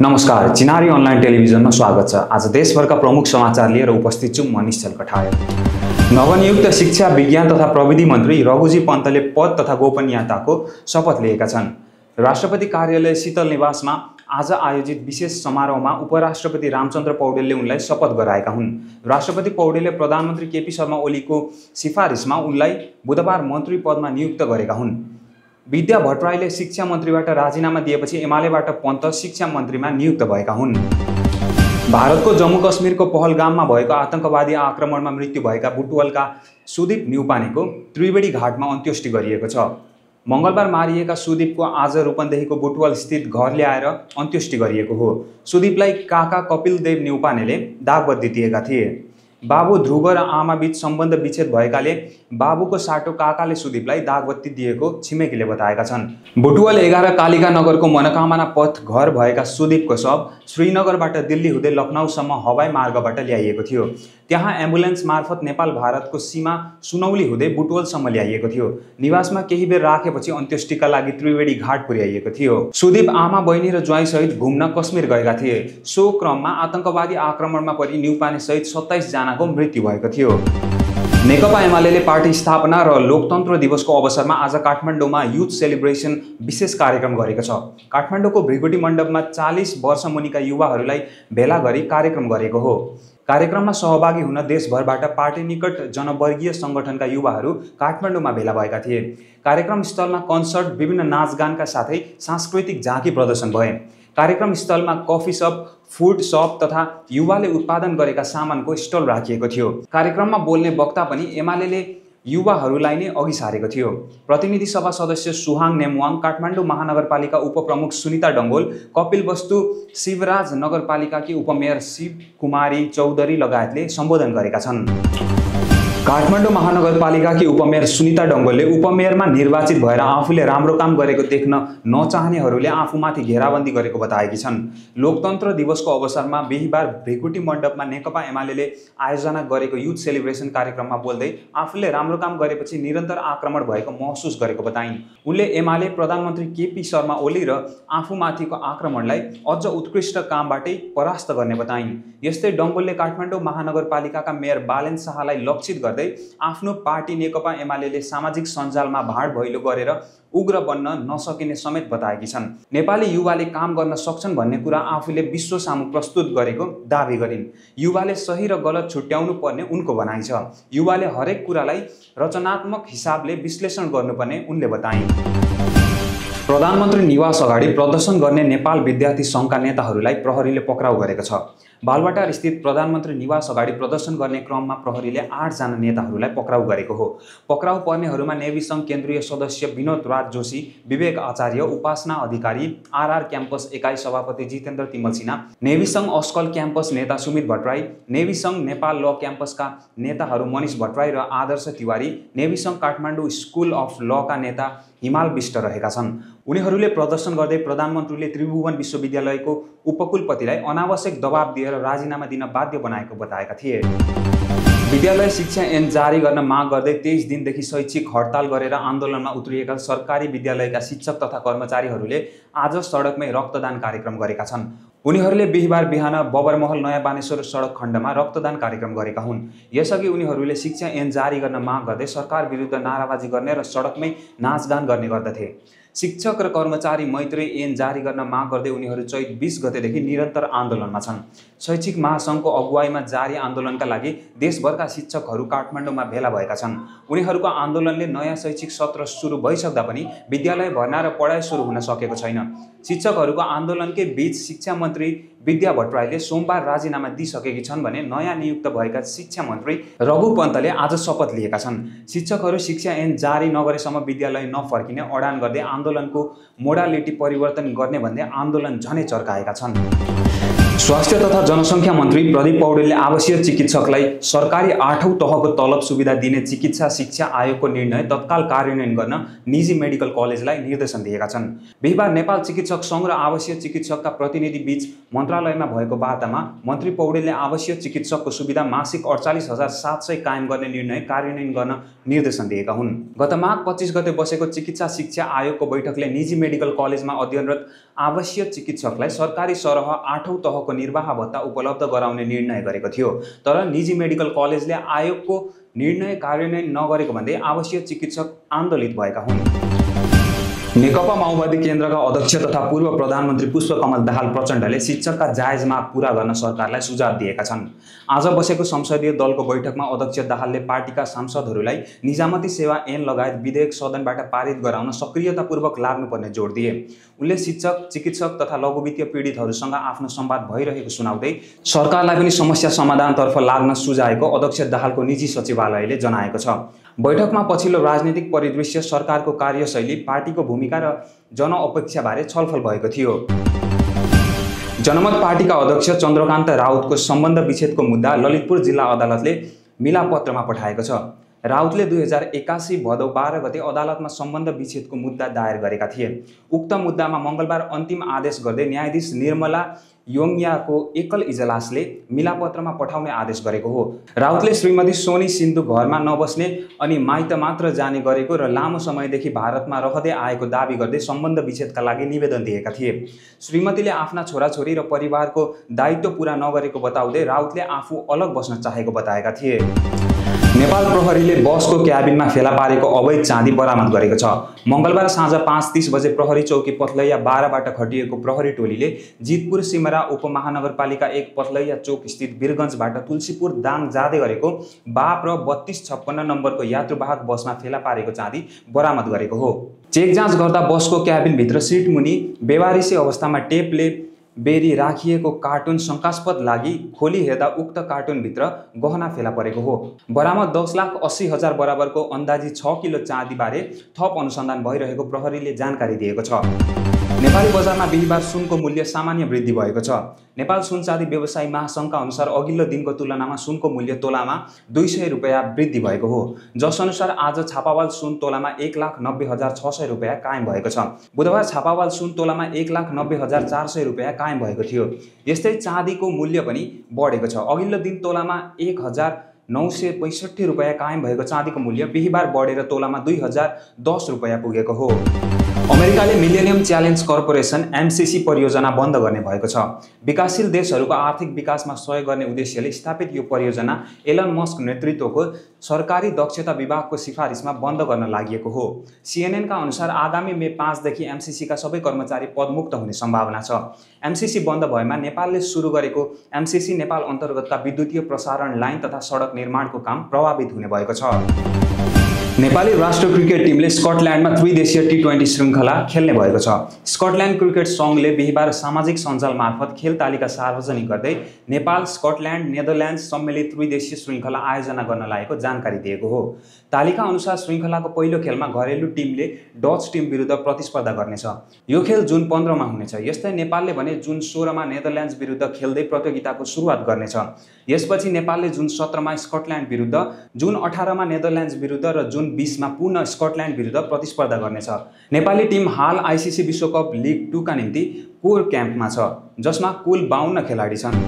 नमस्कार, चिनारी अनलाइन टेलिभिजनमा स्वागत छ। आज देशभरका प्रमुख समाचार लिएर उपस्थित छु म निश्चल कठायत। नवनियुक्त शिक्षा, विज्ञान तथा प्रविधि मन्त्री रघुजी पन्तले पद तथा गोपनीयताको शपथ लिएका छन्। राष्ट्रपति कार्यालय शीतल निवासमा आज आयोजित विशेष समारोहमा उपराष्ट्रपति रामचन्द्र पौडेलले उनलाई शपथ गराएका हुन्। राष्ट्रपति पौडेलले प्रधानमन्त्री केपी शर्मा ओलीको सिफारिसमा उनलाई बुधबार मन्त्री पदमा नियुक्त गरेका हुन्। विद्या भट्टराईले शिक्षा मन्त्रीबाट राजीनामा दिएपछि एमालेबाट पन्त शिक्षा मन्त्रीमा नियुक्त भएका हुन्। भारतको जम्मू कश्मीरको पहलगाममा भएको आतंकवादी आक्रमणमा मृत्यु भएका बुटवलका सुदीप न्युपानेको त्रिवेणी घाटमा अन्त्येष्टि गरिएको छ। मंगलबार मारिएका सुदीपको आज रूपन्देहीको बुटवल स्थित घर ल्याएर अन्त्येष्टि गरिएको हो। सुदीपलाई काका कपिलदेव न्युपानेले दागबत्ती दिएका थिए। बाबु ध्रुव र आमा बीच सम्बन्ध विच्छेद भएकाले बाबुको साटो काकाले सुदीपलाई दागबत्ती दिएको छिमेकीले बताएका छन्। बुटवल 11 कालिका नगरको मनोकामना पथ घर भएका सुदीपको शव श्रीनगरबाट दिल्ली हुँदै लखनऊसम्म हवाई मार्गबाट ल्याइएको थियो। त्यहाँ एम्बुलेन्स मार्फत नेपाल भारतको सीमा सुनौली हुँदै बुटवलसम्म ल्याइएको थियो। निवासमा केही बेर राखेपछि अन्त्येष्टिका लागि त्रिवेणी घाट पुर्याइएको थियो। सुदीप आमा बहिनी र ज्वाइँसहित घुम्न कश्मीर गएका थिए। सो क्रममा आतंकवादी आक्रमणमा परि न्युपाने सहित 27 जनाको मृत्यु भएको थियो। नेकपा एमालेले पार्टी स्थापना र लोकतन्त्र दिवसको अवसरमा आज काठमाडौँमा युथ सेलिब्रेसन विशेष कार्यक्रम गरेको छ। काठमाडौँको भृगुटी मण्डपमा 40 वर्ष मुनिका युवाहरूलाई भेला गरी कार्यक्रम गरेको हो। कार्यक्रममा सहभागी हुन देशभरबाट पार्टी निकट जनवर्गीय संगठनका युवाहरू काठमाडौँमा भेला भएका थिए। कार्यक्रम स्थलमा कन्सर्ट, विभिन्न नाचगानका साथै सांस्कृतिक झाँकी प्रदर्शन भए। कार्यक्रम स्थलमा कफी सप, फूड शप तथा युवाले उत्पादन गरेका सामानको स्टल राखिएको थियो। कार्यक्रममा बोल्ने वक्ता पनि एमालेले युवाहरूलाई नै अघि सारेको थियो। प्रतिनिधि सभा सदस्य सुहाङ नेमुवाङ, काठमाडौँ महानगरपालिका उपप्रमुख सुनिता डङ्गोल, कपिलवस्तु शिवराज नगरपालिकाकी उपमेयर शिव कुमारी चौधरी लगायतले सम्बोधन गरेका छन्। काठमाडौँ महानगरपालिकाकी उपमेयर सुनिता डङ्गोलले उपमेयरमा निर्वाचित भएर आफूले राम्रो काम गरेको देख्न नचाहनेहरूले आफूमाथि घेराबन्दी गरेको बताएकी छन्। लोकतन्त्र दिवसको अवसरमा बिहीबार भृगुटी मण्डपमा नेकपा एमालेले आयोजना गरेको युथ सेलिब्रेसन कार्यक्रममा बोल्दै आफूले राम्रो काम गरेपछि निरन्तर आक्रमण भएको महसुस गरेको बताइन्। उनले एमाले, प्रधानमन्त्री केपी शर्मा ओली र आफूमाथिको आक्रमणलाई अझ उत्कृष्ट कामबाटै परास्त गर्ने बताइन्। यस्तै डङ्गोलले काठमाडौँ महानगरपालिकाका मेयर बालेन शाहलाई लक्षित गर्दै आफ्नो पार्टी नेकपा एमालेले सामाजिक सञ्जालमा भाड भैलो गरेर उग्र बन्न नसकिने समेत बताएकी छन्। नेपाली युवाले काम गर्न सक्छन् भन्ने कुरा आफूले विश्व सामु प्रस्तुत गरेको दावी गरिन्। युवाले सही र गलत छुट्याउनु पर्ने उनको भनाइ छ। युवाले हरेक कुरालाई रचनात्मक हिसाबले विश्लेषण गर्नुपर्ने उनले बताइन्। प्रधानमन्त्री निवास अगाडि प्रदर्शन गर्ने नेपाल विद्यार्थी सङ्घका नेताहरूलाई प्रहरीले पक्राउ गरेको छ। बालवाटार स्थित प्रधानमन्त्री निवास अगाडि प्रदर्शन गर्ने क्रममा प्रहरीले 8 जना नेताहरूलाई पक्राउ गरेको हो। पक्राउ पर्नेहरूमा नेवी सङ्घ केन्द्रीय सदस्य विनोद राज जोशी, विवेक आचार्य, उपासना अधिकारी, आरआर क्याम्पस एकाइ सभापति जितेन्द्र तिमल सिन्हा, नेवी सङ्घ अस्कल क्याम्पस नेता सुमित भट्टराई, नेवी सङ्घ नेपाल ल क्याम्पसका नेताहरू मनिष भट्टराई र आदर्श तिवारी, नेवी सङ्घ काठमाडौँ स्कुल अफ लका नेता हिमाल विष्ट रहेका छन्। उनीहरूले प्रदर्शन गर्दै प्रधानमन्त्रीले त्रिभुवन विश्वविद्यालयको उपकुलपतिलाई अनावश्यक दबाब दिएर राजीनामा दिन बाध्य बनाएको बताएका थिए। विद्यालय शिक्षा ऐन जारी गर्न माग गर्दै 23 दिनदेखि शैक्षिक हडताल गरेर आन्दोलनमा उत्रिएका सरकारी विद्यालयका शिक्षक तथा कर्मचारीहरूले आज सडकमै रक्तदान कार्यक्रम गरेका छन्। उनीहरूले बिहीबार बिहान बबरमहल नयाँ बानेश्वर सडक खण्डमा रक्तदान कार्यक्रम गरेका हुन्। यसअघि उनीहरूले शिक्षा ऐन जारी गर्न माग गर्दै सरकार विरुद्ध नाराबाजी गर्ने र सडकमै नाचगान गर्ने गर्दथे। शिक्षक र कर्मचारी मैत्री ऐन जारी गर्न माग गर्दै उनीहरू चैत 20 गतेदेखि निरन्तर आन्दोलनमा छन्। शैक्षिक महासङ्घको अगुवाईमा जारी आन्दोलनका लागि देशभरका शिक्षकहरू काठमाडौँमा भेला भएका छन्। उनीहरूको आन्दोलनले नयाँ शैक्षिक सत्र सुरु भइसक्दा पनि विद्यालय भर्ना र पढाइ सुरु हुन सकेको छैन। शिक्षकहरूको आन्दोलनकै बीच शिक्षा मन्त्री विद्या भट्टराईले सोमबार राजीनामा दिइसकेकी छन् भने नयाँ नियुक्त भएका शिक्षा मन्त्री रघु पन्तले आज शपथ लिएका छन्। शिक्षकहरू शिक्षा ऐन जारी नगरेसम्म विद्यालय नफर्किने अडान गर्दै आन्दोलनको मोडालिटी परिवर्तन गर्ने भन्दै आन्दोलन झनै चर्काएका छन्। स्वास्थ्य तथा जनसङ्ख्या मन्त्री प्रदीप पौडेलले आवासीय चिकित्सकलाई सरकारी 8औं तहको तलब सुविधा दिने चिकित्सा शिक्षा आयोगको निर्णय तत्काल कार्यान्वयन गर्न निजी मेडिकल कलेजलाई निर्देशन दिएका छन्। बिहिबार नेपाल चिकित्सक सङ्घ र आवासीय चिकित्सकका प्रतिनिधि बीच मन्त्रालयमा भएको वार्तामा मन्त्री पौडेलले आवासीय चिकित्सकको सुविधा मासिक 48,700 कायम गर्ने निर्णय कार्यान्वयन गर्न निर्देशन दिएका हुन्। गत माघ 25 गते बसेको चिकित्सा शिक्षा आयोगको बैठकले निजी मेडिकल कलेजमा अध्ययनरत आवासीय चिकित्सकलाई सरकारी सरह 8औं तहको निर्वाह भत्ता उपलब्ध गराउने निर्णय गरेको थियो। तर निजी मेडिकल कलेजले आयोगको निर्णय कार्यान्वयन नगरेको भन्दै आवासीय चिकित्सक आन्दोलित भएका हुन्। नेकपा माओवादी केन्द्रका अध्यक्ष तथा पूर्व प्रधानमन्त्री पुष्पकमल दाहाल प्रचण्डले शिक्षकका जायज माग पूरा गर्न सरकारलाई सुझाव दिएका छन्। आज बसेको संसदीय दलको बैठकमा अध्यक्ष दाहालले पार्टीका सांसदहरूलाई निजामती सेवा ऐन लगायत विधेयक सदनबाट पारित गराउन सक्रियतापूर्वक लाग्नुपर्ने जोड दिए। उनले शिक्षक, चिकित्सक तथा लघुवित्तीय पीडितहरूसँग आफ्नो संवाद भइरहेको सुनाउँदै सरकारलाई पनि समस्या समाधानतर्फ लाग्न सुझाएको अध्यक्ष दाहालको निजी सचिवालयले जनाएको छ। बैठकमा पछिल्लो राजनीतिक परिदृश्य, सरकारको कार्यशैली, पार्टीको भूमिका र जनअपेक्षाबारे छलफल भएको थियो। जनमत पार्टीका अध्यक्ष चन्द्रकान्त राउतको सम्बन्ध विच्छेदको मुद्दा ललितपुर जिल्ला अदालतले मिलापत्रमा पठाएको छ। राउतले 2081 भदौ 12 गते अदालतमा सम्बन्ध विच्छेदको मुद्दा दायर गरेका थिए। उक्त मुद्दामा मङ्गलबार अन्तिम आदेश गर्दै न्यायाधीश निर्मला योङ्याको एकल इजलासले मिलापत्रमा पठाउने आदेश गरेको हो। राउतले श्रीमती सोनी सिन्धु घरमा नबस्ने अनि माइत मात्र जाने गरेको र लामो समयदेखि भारतमा रहँदै आएको दाबी गर्दै सम्बन्ध विच्छेदका लागि निवेदन दिएका थिए। श्रीमतीले आफ्ना छोराछोरी र परिवारको दायित्व पूरा नगरेको बताउँदै राउतले आफू अलग बस्न चाहेको बताएका थिए। नेपाल प्रहरीले बसको क्याबिनमा फेला पारेको अवैध चाँदी बरामद गरेको छ। मङ्गलबार साँझ 5:30 बजे प्रहरी चौकी पथलैया 12बाट खटिएको प्रहरी टोलीले जितपुर सिमरा उपमहानगरपालिका 1 पथलैया चौक स्थित वीरगञ्जबाट तुलसीपुर दाङ जाँदै गरेको बाप र 3256 नम्बरको यात्रुवाहक बसमा फेला पारेको चाँदी बरामद गरेको हो। चेक जाँच गर्दा बसको क्याबिनभित्र सिट मुनि बेवारिसी अवस्थामा टेपले बेरी राखिएको कार्टुन शङ्कास्पद लागि खोली हेर्दा उक्त कार्टुनभित्र गहना फेला परेको हो। बरामद 10,80,000 बराबरको अन्दाजी 6 किलो चाँदीबारे थप अनुसन्धान भइरहेको प्रहरीले जानकारी दिएको छ। नेपाली बजारमा बिहिबार सुनको मूल्य सामान्य वृद्धि भएको छ। नेपाल सुन चाँदी व्यवसायी महासङ्घका अनुसार अघिल्लो दिनको तुलनामा सुनको मूल्य तोलामा 200 रुपैयाँ वृद्धि भएको हो। जसअनुसार आज छापावाल सुन तोलामा 1,90,600 रुपैयाँ कायम भएको छ। बुधबार छापावाल सुन तोलामा 1,90,400 रुपैयाँ कायम भएको थियो। यस्तै चाँदीको मूल्य पनि बढेको छ। अघिल्लो दिन तोलामा 1,965 रुपैयाँ कायम भएको चाँदीको मूल्य बिहिबार बढेर तोलामा 2,010 रुपैयाँ पुगेको हो। अमेरिकाले मिलेनियम च्यालेन्ज कर्पोरेसन MCC परियोजना बन्द गर्ने भएको छ। विकासशील देशहरूको आर्थिक विकासमा सहयोग गर्ने उद्देश्यले स्थापित यो परियोजना एलन मस्क नेतृत्वको सरकारी दक्षता विभागको सिफारिसमा बन्द गर्न लागि हो। CNN का अनुसार आगामी मे 5 देखि MCC का सबै कर्मचारी पदमुक्त हुने सम्भावना छ। MCC बन्द भएमा नेपालले सुरु गरेको MCC नेपाल अन्तर्गतका विद्युतीय प्रसारण लाइन तथा सडक निर्माणको काम प्रभावित हुने भएको छ। नेपाली राष्ट्रिय क्रिकेट टिमले स्कटल्यान्डमा त्रिदेशीय T20 श्रृङ्खला खेल्ने भएको छ। स्कटल्यान्ड क्रिकेट सङ्घले बिहिबार सामाजिक सञ्जाल मार्फत खेल तालिका सार्वजनिक गर्दै नेपाल, स्कटल्यान्ड, नेदरल्यान्ड्स सम्मिलित त्रिदेशीय श्रृङ्खला आयोजना गर्न लागेको जानकारी दिएको हो। तालिका अनुसार श्रृङ्खलाको पहिलो खेलमा घरेलु टिमले डच टिम विरुद्ध प्रतिस्पर्धा गर्नेछ। यो खेल जुन 15 मा हुनेछ। यस्तै नेपालले भने जुन 16 मा नेदरल्यान्ड्स विरुद्ध खेल्दै प्रतियोगिताको सुरुवात गर्नेछ। यसपछि नेपालले जुन 17 मा स्कटल्यान्ड विरुद्ध, जुन 18 मा नेदरल्यान्ड्स विरुद्ध र जुन 20 मा पुनः स्कटल्यान्ड विरुद्ध प्रतिस्पर्धा गर्नेछ। नेपाली टिम हाल ICC विश्वकप लिग 2 का निम्ति कोर क्याम्पमा छ, जसमा कुल 52 खेलाडी छन्।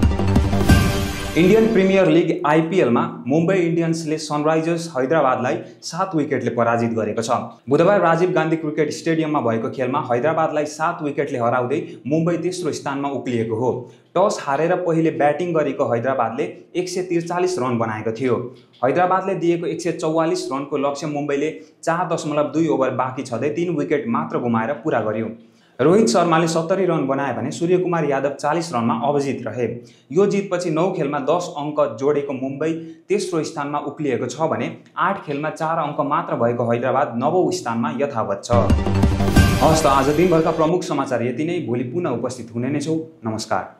इन्डियन प्रिमियर लिग IPL मा मुम्बई इन्डियन्सले सनराइजर्स हैदराबादलाई 7 विकेटले पराजित गरेको छ। बुधबार राजीव गान्धी क्रिकेट स्टेडियममा भएको खेलमा हैदराबादलाई 7 विकेटले हराउँदै मुम्बई तेस्रो स्थानमा उक्लिएको हो। टस हारेर पहिले ब्याटिङ गरेको हैदराबादले 143 रन बनाएको थियो। हैदराबादले दिएको 144 रनको लक्ष्य मुम्बईले 4.2 ओभर बाँकी छँदै 3 विकेट मात्र गुमाएर पूरा गर्यो। रोहित शर्माले 70 रन बनाए भने सूर्यकुमार यादव 40 रनमा अविजित रहे। यो जितपछि 9 खेलमा 10 अङ्क जोडेको मुम्बई तेस्रो स्थानमा उक्लिएको छ भने 8 खेलमा 4 अङ्क मात्र भएको हैदराबाद 9औं स्थानमा यथावत छ। हस्त आज दिनभरका प्रमुख समाचार यति नै। भोलि पुनः उपस्थित हुने नै छौँ। नमस्कार।